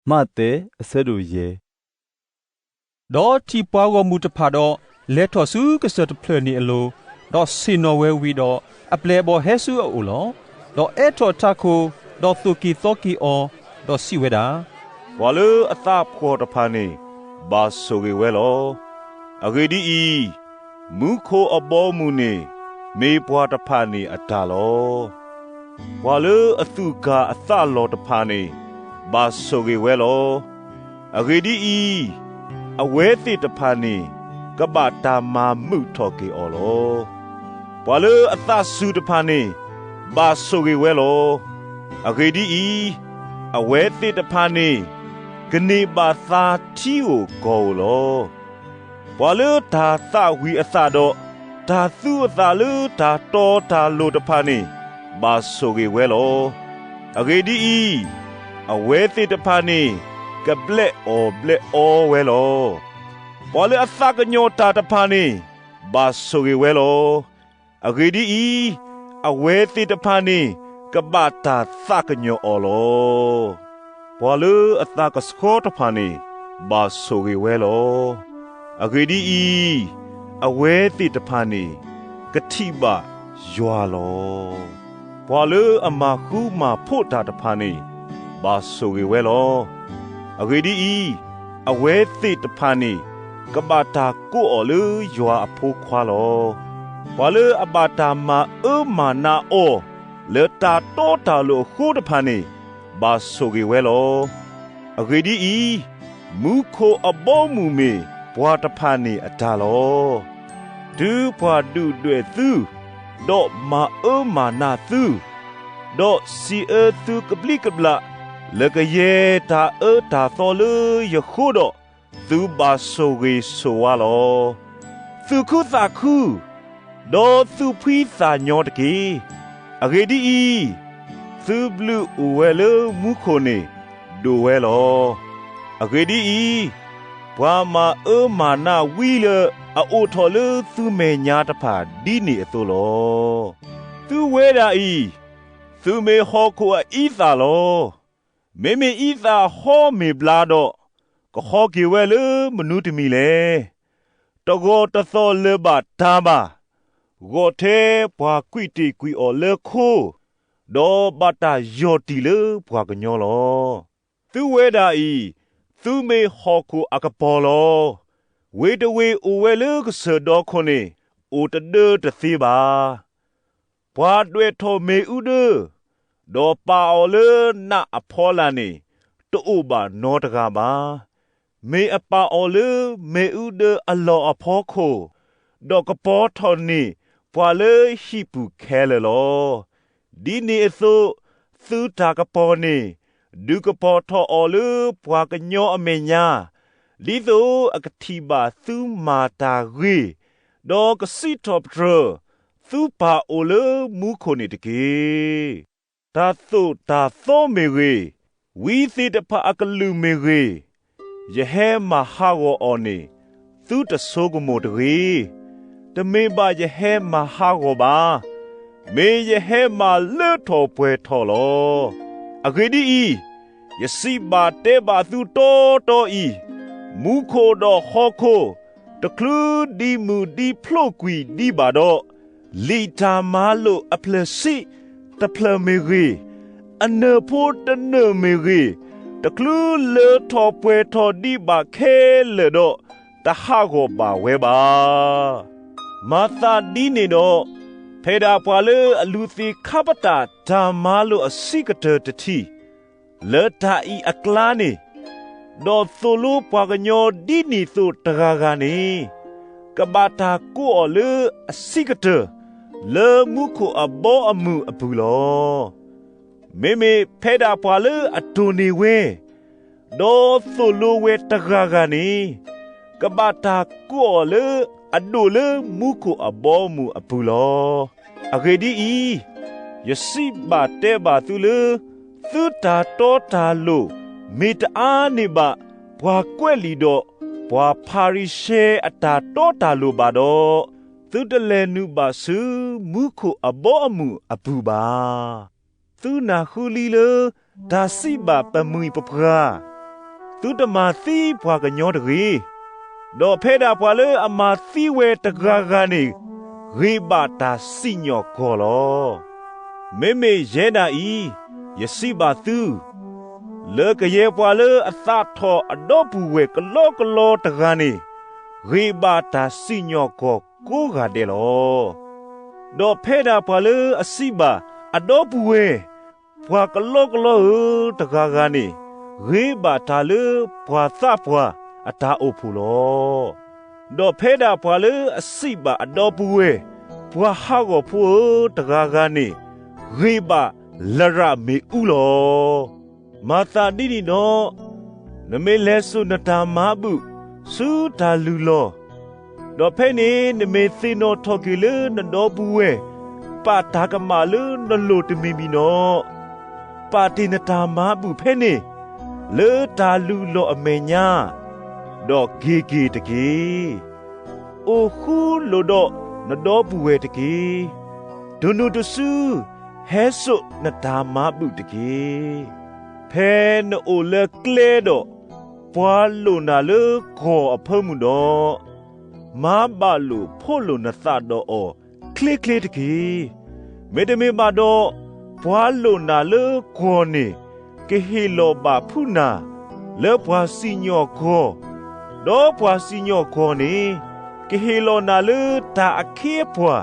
မးသဲ အဆၢဒိၣ်ယဲၢ်. ဒီးထံၣ်ပှၤဂီၢ်မုၢ်တဖၣ်ဒီး, လဲၤထီၣ်ဆူကစၢၢ်တဖျၢၣ်န့ၣ်အလိၤ, ဒီးဆ့ၣ်နီၤဝဲဝံၤဒီး, အပျဲၢ်အဘီၣ်ဟဲဆူအအိၣ်လီၤ. ဒီးအဲၣ်ထီၣ်ထးခိၣ်, ဒီးသိၣ်က့ၤသီက့ၤအီၤ, ဒီးစံးဝဲဒၣ်, ပှၤလၢအသးဖှီၣ်တဖၣ်န့ၣ်, ဘၣ်ဆိၣ်ဂ့ၤဝဲလီၤ. အဂ့ၢ်ဒ်အံၤ, မူခိၣ်အဘီအမုၢ်န့ၣ်, မ့ၢ်ပှၤတဖၣ်န့ၣ်အတၢ်လီၤ. ပှၤလၢအသူၣ်ကၢ်အသးလီၤတဖၣ်န့ၣ်, ဘၣ်ဆိၣ်ဂ့ၤဝဲလီၤ. အဂ့ၢ်ဒ်အံၤ, အဝဲသ့ၣ်တဖၣ်န့ၣ်, ကဘၣ်တၢ်မၤမုာ်ထီၣ်က့ၤအီၤလီၤ. ပှၤလၢအသးစူၤတဖၣ်န့ၣ်, ဘၣ်ဆိၣ်ဂ့ၤဝဲလီၤ. အဂ့ၢ်ဒ်အံၤ, အဝဲသ့ၣ်တဖၣ်န့ၣ်, ကန့ၢ်ဘၣ်သါထံဧိၤကီၢ်ဧိၤလီၤ. ပှၤလၢတၢ်သၣ်ဝံၤအသၣ်ဒီး, တၢ်သူအသးလၢတၢ်တီတၢ်လိၤတဖၣ်န့ၣ်, ဘၣ်ဆိၣ်ဂ့ၤဝဲလီၤ. အဂ့ၢ်ဒ်အံၤ, အဝဲသ့ၣ်တဖၣ်န့ၣ်, ကဘျဲးအီၣ်ဘျဲးအီဝဲလီၤ. ပှၤလၢအသးကညီၤတၢ်တဖၣ်န့ၣ်, ဘၣ်ဆိၣ်ဂ့ၤဝဲလီၤ. အဂ့ၢ်ဒ်အံၤ, အဝဲသ့ၣ်တဖၣ်န့ၣ်, ကဘၣ်တၢ်သးကညီၤအီၤလီၤ. ပှၤလၢအသးကဆှီတဖၣ်န့ၣ်, ဘၣ်ဆိၣ်ဂ့ၤဝဲလီၤ. အဂ့ၢ်ဒ်အံၤ, အဝဲသ့ၣ်တဖၣ်န့ၣ်, ကထံၣ်ဘၣ်ယွၤလီၤ. ပှၤလၢအမၤဃူမၤဖိးတၢ်တဖၣ်န့ၣ်, ဘၣ်ဆိၣ်ဂ့ၤဝဲလီၤ. အဂ့ၢ်ဒ်အံၤ, အဝဲသ့ၣ်တဖၣ်န့ၣ်, ကဘၣ်တၢ်ကိးအီၤလၢယွၤအဖိခွါလီၤ. ပှၤလၢအဘၣ်တၢ်မၤအၢမၤနးအီၤ, လၢတၢ်တီတၢ်လိၤအဃိတဖၣ်န့ၣ်, ဘၣ်ဆိၣ်ဂ့ၤဝဲလီၤ. အဂ့ၢ်ဒ်အံၤ, မူခိၣ်အဘီအမုၢ်မ့ၢ်ပှၤတဖၣ်န့ၣ်အတၢ်လီၤ. တုၤပှၤဒုၣ်ဒွဲၣ်သု, ဒီးမၤအၢမၤနးသု, ဒီးစံးအၢသုကဘျံးကဘျၣ်, လၢကယဲၢ်တၢ်အၢတၢ်သီလၢယဃိဒီး, သုဘၣ်ဆိၣ်ဂ့ၤဆိၣ်ဝါလီၤ. သူၣ်ခုသးခု, ဒီးသူၣ်ဖှံသးညီတက့ၢ်. အဂ့ၢ်ဒ်အံၤ, သုဘျုးအိၣ်ဝဲလၢမူခိၣ်န့ၣ်, ဒိၣ်ဝဲလီၤ. အဂ့ၢ်ဒ်အံၤ, ပှၤမၤအၢမၤနးဝံလၢအအိၣ်ထီၣ်လၢသုမဲာ်ညါတဖၣ်ဒ်န့ၣ်အသိးလီၤ. သုဝဲဒၣ်အံၤ, သုမ့ၢ်ဟီၣ်ခိၣ်အအံသၣ်လီၤ. မ့မ့ၢ်အံသၣ်ဟီမ့ၢ်ဘျါဒီး, ကဟီက့ၤဝဲလၢမနုၤတမံၤလဲၣ်. တဂီၢ်တသီၣ်လၢၤဘၣ်တၢ်ဘၣ်, ဂီၢ်ထဲပှၤကွံာ်တ့ၢ်ကွံာ်အီၤလၢခိ, ဒီးဘၣ်တၢ်ယီၢ်တံၢ်လၢပှၤကညီလီၤ. သုဝဲဒၣ်အံၤ, သုမ့ၢ်ဟီၣ်ခိၣ်အကပီၤလီၤ. ဝ့ၢ်တဝ့ၢ်အိၣ်ဝဲလၢကစၢၢ်ဒီခိၣ်န့ၣ်, အိၣ်တဒၢတသ့ဘၣ်. ပှၤဒွဲၣ်ထီၣ်မ့ၣ်အူဒၢ, ဒီးပာ်အီၤလၢနးအဖီလာ်န့ၣ်, တအိၣ်ဘၣ်နီတဂၤဘၣ်. မ့ၢ်အပာ်အီၤလၢမ့ၣ်အူဒၢအလီၢ်အဖီခိၣ်, ဒီးကပီၤထီၣ်န့ၢ်ပှၤလၢဟံၣ်ပူၤခဲလၢာ်လီၤ. ဒ်န့ၣ်အသိး, သုတၢ်ကပီၤန့ၣ်, ဒုးကပီၤထီၣ်အီၤလၢပှၤကညီအမဲာ်ညါ, ဒ်သိးအကထံၣ်ဘၣ်သုမၤတၢ်ဂ့ၤ, ဒီးကစံးထီၣ်ပတြၢၤသုပၢ်အိၣ်လၢမူခိၣ်န့ၣ်တက့ၢ်. တၢ်သိၣ်တၢ်သီမ့ၢ်ဂ့ၤ, ဝံသ့ၣ်တဖၣ်အကလုၢ်မ့ၢ်ဂ့ၤ, ယဟဲမၤဟးဂီၤအီၤန့ၣ်, သုတဆိကမိၣ်တဂ့ၤ. တမ့ၢ်ဘၣ်ယဟဲမၤဟးဂီၤဘၣ်. မ့ၢ်ယဟဲမၤလၢထီၣ်ပှဲၤထီၣ်လီၤ. အဂ့ၢ်ဒ်အံၤ, ယစံးဘၣ်တဲဘၣ်သုတီတီအံၤ, မူခိၣ်ဒီးဟီၣ်ခိၣ်, တချုးဒံမုၢ်ဒံဖျိၣ်ကွံာ်ဒံးဘၣ်ဒီး, လံာ်တၢ်မၤလိာ်အဖျၢၣ်ဆံးတဖျၢၣ်မ့ၢ်ဂ့ၤ, အနၢၢ်ဖိတနၢၢ်မ့ၢ်ဂ့ၤ, တချုးလၢထီၣ်ပှဲၤထီၣ်ဒံးဘၣ်ခဲလၢာ်ဒီး, တဟးဂီၤဘၣ်ဝဲဘၣ်. မၤသးဒ်န့ၣ်ဒီး, ဖဲဒၣ်ပှၤလၢအလူၤသ့ခါပတာ်တၢ်မၤလိာ်အဆံးကတၢၢ်တထံၣ်, လၢတၢ်အံၤအကျါန့ၣ်, ဒီးသိၣ်လိပှၤကညီဒ်န့ၣ်သိးတဂၤဂၤန့ၣ်, ကဘၣ်တၢ်ကိးအီၤလၢအဆံးကတၢၢ်, လၢမူခိၣ်အဘီအမုၢ်အပူၤလီၤ. မ့မ့ၢ်ဖဲဒၣ်ပှၤလၢအတိၢ်န့ၢ်ဝဲ, ဒီးသိၣ်လိဝဲတဂၤဂၤန့ၣ်, ကဘၣ်တၢ်ကိးအီၤလၢအဒိၣ်လၢမူခိၣ်အဘီအမုၢ်အပူၤလီၤ. အဂ့ၢ်ဒ်အံၤ, ယစံးဘၣ်တဲဘၣ်သုလၢ, သုတၢ်တီတၢ်လိၤမ့ၢ်တအါန့ၢ်ဘၣ် ပှၤကွဲးလံာ်ဒီးပှၤဖၤရံၤၡဲအတၢ်တီတၢ်လိၤဘၣ်ဒီး, သုတလဲၤနုာ်ဘၣ်ဆူမူခိၣ်အဘီအမုၢ်အပူၤဘၣ်. သုနၢ်ဟူလံလၢတၢ်စံးဘၣ်ပမှံၤပပှၢ်, သုတမၤသံပှၤကညီတဂ့ၤ. ဒီးဖဲဒၣ်ပှၤလၢအမၤသံဝဲတဂၤဂၤန့ၣ်, ဂ့ၤဘၣ်တၢ်စံၣ်ညီၣ်ကွီၢ်လီၤ. မ့မ့ၢ်ယဲဒၣ်အံၤ, ယစံးဘၣ်သု, လၢကယဲၢ်ပှၤလၢအသးထီၣ်အဒီပုၢ်ဝဲၢ်ကလီကလီတဂၤန့ၣ်, ဂ့ၤဘၣ်တၢ်စံၣ်ညီၣ်ကွီၢ်ကိးဂၤဒဲးလီၤ. ဒီးဖဲဒၣ်ပှၤလၢအစံးဘၣ်အဒီပုၢ်ဝဲၢ်, ပှၤကလီကလီဧၢ, တဂၤဂၤန့ၣ်, ဂ့ၤဘၣ်တၢ်လၢပှၤသးပှၢ်အတၢ်အိၣ်ဖှိၣ်လီၤ. ဒီးဖဲဒၣ်ပှၤလၢအစံးဘၣ်အဒီပုၢ်ဝဲၢ်, ပှၤဟးဂီၤဖိဧၢ, တဂၤဂၤန့ၣ်, ဂ့ၤဘၣ်လရာ်မ့ၣ်အူလီၤ. မၤသးဒ်န့ၣ်ဒီး, နမ့ၢ်လဲၤစိာ်နတၢ်မၤဘူၣ်ဆူတၢ်လုၢ်လီၢ်, ဒီးဖဲန့ၣ်နမ့ၢ်သ့ၣ်နီၣ်ထီၣ်က့ၤလၢနဒီပုၢ်ဝဲၢ် ပာ်တၢ်ကမၣ်လၢနလိၤတမံၤမံၤဒီး, ပာ်တ့ၢ်နတၢ်မၤဘူၣ်ဖဲန့ၣ် လၢတၢ်လုၢ်လီၢ်အမဲာ်ညါ, ဒီးက့ၤက့ၤတက့ၢ်. အိၣ်ဃူလိာ်ဒီးနဒီပုၢ်ဝဲၢ်တက့ၢ်. တနုာ်တစု ဟဲစိာ်နတၢ်မၤဘူၣ်တက့ၢ်. ဖဲနအိၣ်လၢကျဲဒီး, ပှၤလိာ်နၤလၢကီၢ်အဖၢမုၢ်ဒီး, မၤဘၣ်လိာ်ဖိးလိာ်နသးဒီးအီၤချ့ချ့တက့ၢ်. မ့တမ့ၢ်ဘၣ်ဒီး, ပှၤလိာ်နၤလၢကီၢ်န့ၣ် ကဟ့ၣ်လီၤဘၣ်ဖုးနၤ လၢပှၤစံၣ်ညီၣ်ကွီၢ်, ဒီးပှၤစံၣ်ညီၣ်ကွီၢ်န့ၣ် ကဟ့ၣ်လီၤနၤလၢတၢ်အခ့အပှၤ,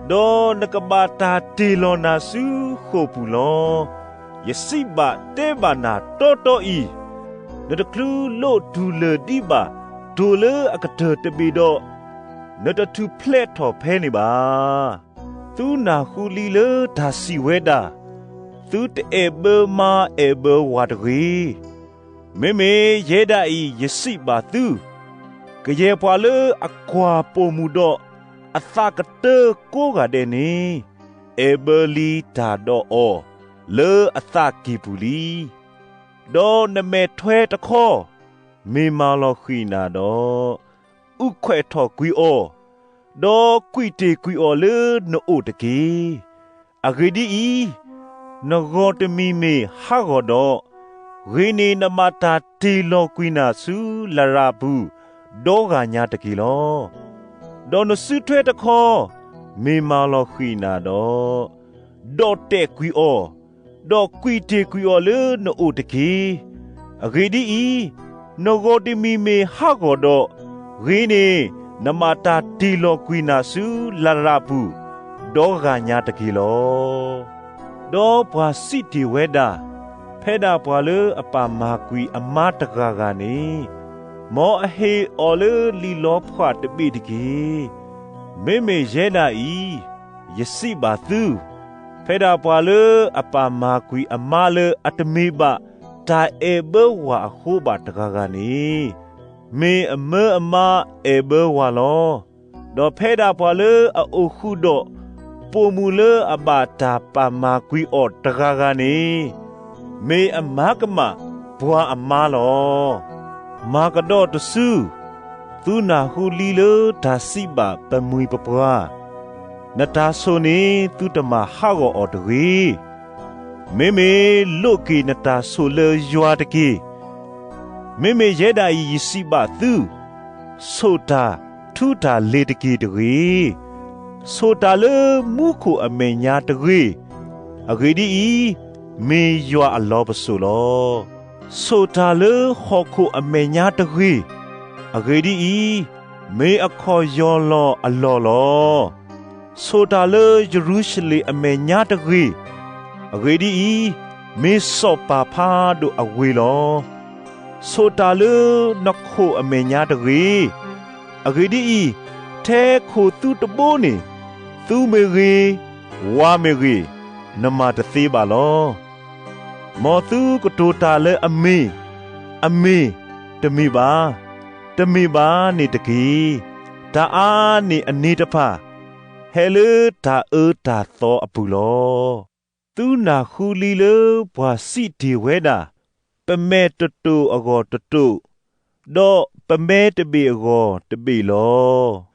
ဒီးနကဘၣ်တၢ်တ့ၢ်လီၤနၤဆူဃိာ်ပူၤလီၤ. ယစံးဘၣ်တဲဘၣ်နၤတီတီအံၤ, နတချုးလိးတူၢ်လၢာ်ဒံးဘၣ်တိၢ်လၢအကတၢၢ်တဘ့ၣ်ဒီး, နတထူၣ်ဖျဲးထီၣ်ဖဲန့ၣ်ဘၣ်. သုနၢ်ဟူလံလၢတၢ်စံးဝဲဒၣ်, သုတအဲၣ်ဘၢမါအဲၣ်ဘၢဝၤတဂ့ၤ. မ့မ့ၢ်ယဲဒၣ်အံၤယစံးဘၣ်သု, ကယဲၢ်ပှၤလၢအကွၢ်ပိာ်မုၣ်ဒီးအသးကတၢၢ်ကိးဂၤဒဲးန့ၣ်, အဲၣ်ဘၢလံတၢ်ဒီးအီၤလၢအသးကံၢ်ပူၤလံ. ဒီးနမဲာ်ထွဲတခီ, မ့ၢ်မၤလီၤဃံၤနၤဒီး, အုၣ်ခွဲးထီၣ်ကွံာ်အီၤ, ဒီးကွံာ်တ့ၢ်ကွံာ်အီၤလၢနအိၣ်တက့ၢ်. အဂ့ၢ်ဒ်အံၤ, နဂီၢ်တမံၤမ့ၢ်ဟးဂီၤဒီး, ဂ့ၤန့ၢ်နမၤတၢ်တ့ၢ်လီၤကွံာ်နၤဆူလရာ်ပူၤ, ဒီဂၤညါတက့ၢ်လီၤ. ဒီးနစုထွဲတခီ, မ့ၢ်မၤလီၤဃံၤနၤဒီး, ဒီးတဲာ်ကွံာ်အီၤ, ဒီးကွံာ်တ့ၢ်ကွံာ်အီၤလၢနအိၣ်တက့ၢ်. အဂ့ၢ်ဒ်အံၤ, နဂီၢ်တမံၤမ့ၢ်ဟးဂီၤဒီး, ဂ့ၤန့ၢ်နမၤတၢ်တ့ၢ်လီၤကွံာ်နၤဆူလရာ်ပူၤ, ဒီဂၤညါတက့ၢ်လီၤ. ဒီးပှၤစံးတ့ၢ်ဝဲဒၣ်, ဖဲဒၣ်ပှၤလၢအပာ်မၤကွံာ်အမါတဂၤဂၤန့ၣ်, မ်အဟ့ၣ်အီၤလၢလံာ်လီဖးတဘ့ၣ်တက့ၢ်. မ့မ့ၢ်ယဲဒၣ်အံၤ, ယစံးဘၣ်သု, ဖဲဒၣ်ပှၤလၢအပာ်မၤကွံာ်အမါလၢအတမ့ၢ်ဘၣ်တၢ်အဲၣ်ဘၢဝၤအဃိဘၣ်တဂၤဂၤန့ၣ်, မ့ၢ်အမၢအမါအဲၣ်ဘၢဝၤလီၤ. ဒီးဖဲဒၣ်ပှၤလၢအအိၣ်ဃုာ်ဒီးပိာ်မုၣ်လၢအဘၣ်တၢ်ပာ်မၤကွံာ်အီၤတဂၤဂၤန့ၣ်, မ့ၢ်အမၤကမၣ်ပှၤအမါလီၤ. မၤကဒီးတစု, သုနၢ်ဟူလံလၢတၢ်စံးဘၣ်ပမှံၤပပှၢ်, နတၢ်ဆိၣ်န့ၣ်သုတမၤဟးဂီၤအီၤတဂ့ၤ. မ့မ့ၢ်လိးက့ၤနတၢ်ဆိၣ်လၢယွၤတက့ၢ်. မ့မ့ၢ်ယဲဒၣ်အံၤယစံးဘၣ်သု, ဆိၣ်တၢ်ထူတၢ်လ့ၤတက့ၢ်တဂ့ၤ. ဆိၣ်တၢ်လၢမူခိၣ်အမဲာ်ညါတဂ့ၤ. အဂ့ၢ်ဒ်အံၤ, မ့ၢ်ယွၤအလီၢ်ပစိာ်လီၤ. ဆိၣ်တၢ်လၢဟီၣ်ခိၣ်အမဲာ်ညါတဂ့ၤ. အဂ့ၢ်ဒ်အံၤ, မ့ၢ်အခီၣ်ယီၢ်လီၤအလီၢ်လီၤ. ဆိၣ်တၢ်လၢယရူၤၡလ့ၣ်အမဲာ်ညါတဂ့ၤ. အဂ့ၢ်ဒ်အံၤ, မ့ၢ်စီၤပၤဖးဒိၣ်အဝ့ၢ်လီၤ. ဆိၣ်တၢ်လၢနခိၣ်အမဲာ်ညါတဂ့ၤ. အဂ့ၢ်ဒ်အံၤ, ထဲခိၣ်သုတဘိန့ၣ်, သုမ့ၢ်ဂ့ၤ, ဝၤမ့ၢ်ဂ့ၤ, နမၤတသ့ဘၣ်လီၤ. မ်သုကတိၤတၢ်လၢအမ့ၢ်, အမ့ၢ်, တမ့ၢ်ဘၣ်, တမ့ၢ်ဘၣ်န့ၣ်တက့ၢ်. တၢ်အါန့ၢ်အန့ၣ်တဖၣ်, ဟဲလၢတၢ်အၢတၢ်သီအပူၤလီၤ. သုနၢ်ဟူလံလၢပှၤစံးတ့ၢ်ဝဲဒၣ်, ပမဲာ်တတိာ်အဂီၢ်တတိာ်, ဒီးပမဲာ်တဘ့ၣ်အဂီၢ်တဘ့ၣ်လီၤ.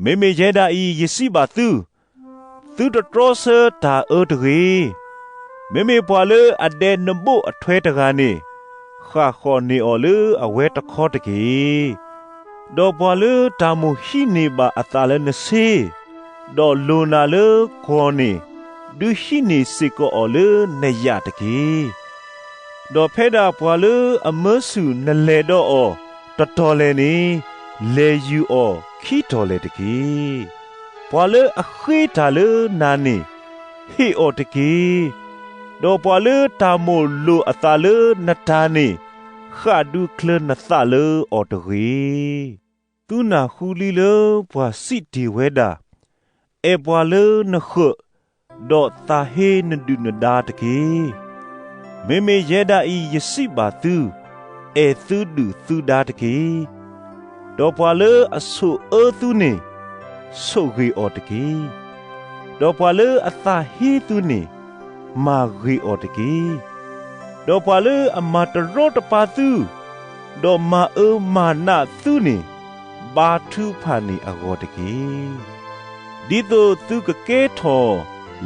မ့မ့ၢ်ယဲဒၣ်အံၤယစံးဘၣ်သု, သုတတြီဆၢတၢ်အၢတဂ့ၤ. မ့မ့ၢ်ပှၤလၢအဒဲးနဘိၣ်အထွဲတဂၤန့ၣ်, ဒီးကၣ်ဃီၣ်န့ၢ်အီၤလၢအဝဲတခီတက့ၢ်. ဒီးပှၤလၢတၢ်မိၣ်ဟံးန့ၢ်ဘၣ်အသးလၢနဆ့, ဒီးလိၣ်နၤလၢကွီၢ်န့ၣ်, ဒုးဟံးန့ၢ်စ့ၢ်ကီးအီၤလၢနယာ်တက့ၢ်. ဒီးဖဲဒၣ်ပှၤလၢအမၢဆူၣ်နလဲၤဒီးအီၤတတီၤလဲၣ်န့ၣ်, လဲၤယူၤအီၤခံတီၤလဲၣ်တက့ၢ်. ပှၤလၢအဃ့တၢ်လၢနၤန့ၣ်, ဟ့ၣ်အီၤတက့ၢ်. ဒီးပှၤလၢတၢ်မိၣ်လိၣ်အသးလၢနတၢ်န့ၣ်, ဃၣ်ဒူချၢနသးလၢအီၤတဂ့ၤ. သုနၢ်ဟူလံလၢပှၤစံးတ့ၢ်ဝဲဒၣ်, အဲၣ်ပှၤလၢနဃၢး, ဒီးသးဟ့နဒုၣ်နဒါတက့ၢ်. မ့မ့ၢ်ယဲဒၣ်အံၤယစံးဘၣ်သု, အဲၣ်သုဒုၣ်သုဒါတက့ၢ်. ဒီးပှၤလၢအဆိၣ်အၢသုန့ၣ်, ဆိၣ်ဂ့ၤအီၤတက့ၢ်. ဒီးပှၤလၢအသးဟ့သုန့ၣ်, မၤဂ့ၤအီၤတက့ၢ်. ဒီးပှၤလၢအမၤတရီတပါသု, ဒီးမၤအၢမၤနးသုန့ၣ်, ဘါထုကဖၣ်န့ၢ်အဂီၢ်တက့ၢ်. ဒ်သိးသုကကဲထီၣ်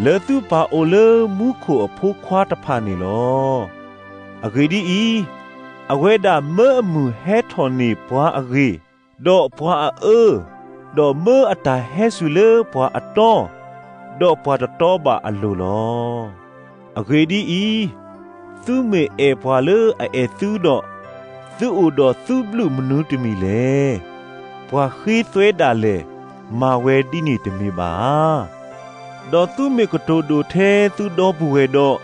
လၢသုပၢ်အိၣ်လၢမူခိၣ်အဖိခွါတဖၣ်န့ၣ်လီၤ. အဂ့ၢ်ဒ်အံၤ, အဝဲဒၣ်မၢအမုၢ်ဟဲထီၣ်န့ၢ်ပှၤအဂ့ၢ်, ဒီးပှၤအအၢ, ဒီးမၢအတၢ်ဟဲစူၤလၢပှၤအတီ, ဒီးပှၤတတီဘၣ်အလိၤလီၤ. အဂ့ၢ်ဒ်အံၤ, သုမ့ၢ်အဲၣ်ပှၤလၢအအဲၣ်သုဒီး, သုအိၣ်ဒီးသုဘျုးမနုၤတမံၤလဲၣ်. ပှၤဃ့သွဲဒၣ်လဲာ်, မၤဝဲဒ်န့ၣ်တမ့ၢ်ဘၣ်ဧါ. ဒီးသုမ့ၢ်ကတိၤဒိၣ်ထဲသုဒီပုၢ်ဝဲၢ်ဒီး,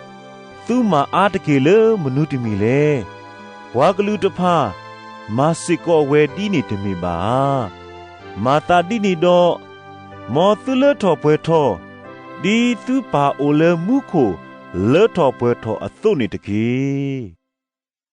သုမၤအါတက့ၢ်လၢမနုၤတမံၤလဲၣ်. ပှၤကလုာ်တဖၣ်, မၤစ့ၢ်ကီးဝဲဒ်န့ၣ်တမ့ၢ်ဘၣ်ဧါ. မၤသးဒ်န့ၣ်ဒီး, မ်သုလၢထီၣ်ပှဲၤထီၣ်, ဒ်သုပၢ်အိၣ်လၢမူခိၣ်လၢထီၣ်ပှဲၤထီၣ်အသိးန့ၣ်တက့ၢ်.